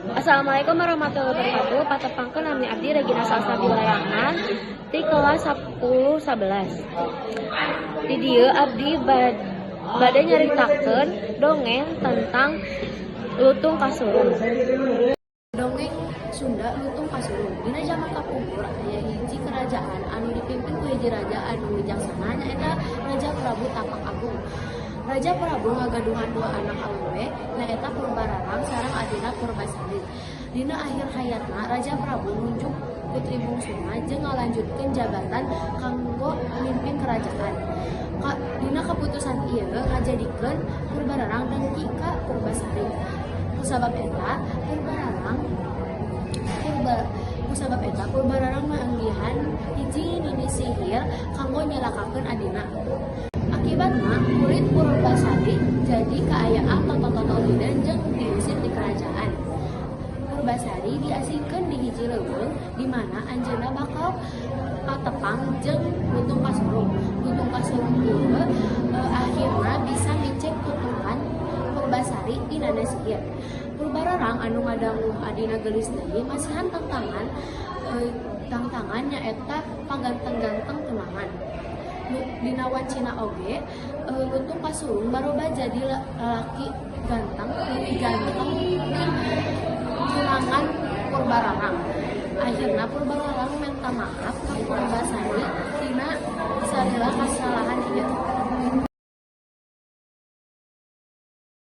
Assalamualaikum warahmatullahi wabarakatuh. Patepangkeun, nami abdi Regina Salsabila Rahman ti kelas 10 11. Di dieu abdi bade nyaritakeun dongeng tentang Lutung Kasurung. Dongeng Sunda Lutung Kasurung. Dina zaman kapungkur aya hiji kerajaan anu dipimpin ku hiji raja anu wijaksana, nyaeta Raja Prabu Tapak Agung. Raja Prabu ngagaduhan dua anak awewe, nyaeta Purbararang sareng adina Purbasari. Dina akhir hayatna, Raja Prabu nunjuk putri bungsuna jeung ngalanjutkeun jabatan kanggo mimpin kerajaan. Dina keputusan ieu ngajadikeun Purbararang dengki ka Purbasari. Kusabab eta Purbararang manggihan hiji nini sihir kanggo nyelakakeun adina. Akibatna, kurit Purbasari jadi kaayaan totol-totol hideung jeung diusir di kerajaan. Purbasari diasingkeun di hiji leuweung di mana anjeunna bakal patepang jeung Lutung Kasurung. Lutung Kasurung ieu akhirna bisa micek kutukan Purbasari ti nini sihir. Purbararang anu ngadangu adina geulis deui masihan tangtangan, nyaeta paganteng-ganteng tunangan. Dina wancina oge Lutung Kasurung baroba jadi lalaki ganteng, leuwih ganteng ti tunangan Purbararang. Akhirna Purbararang menta maaf ka Purbasari tina salila kasalahan ieu.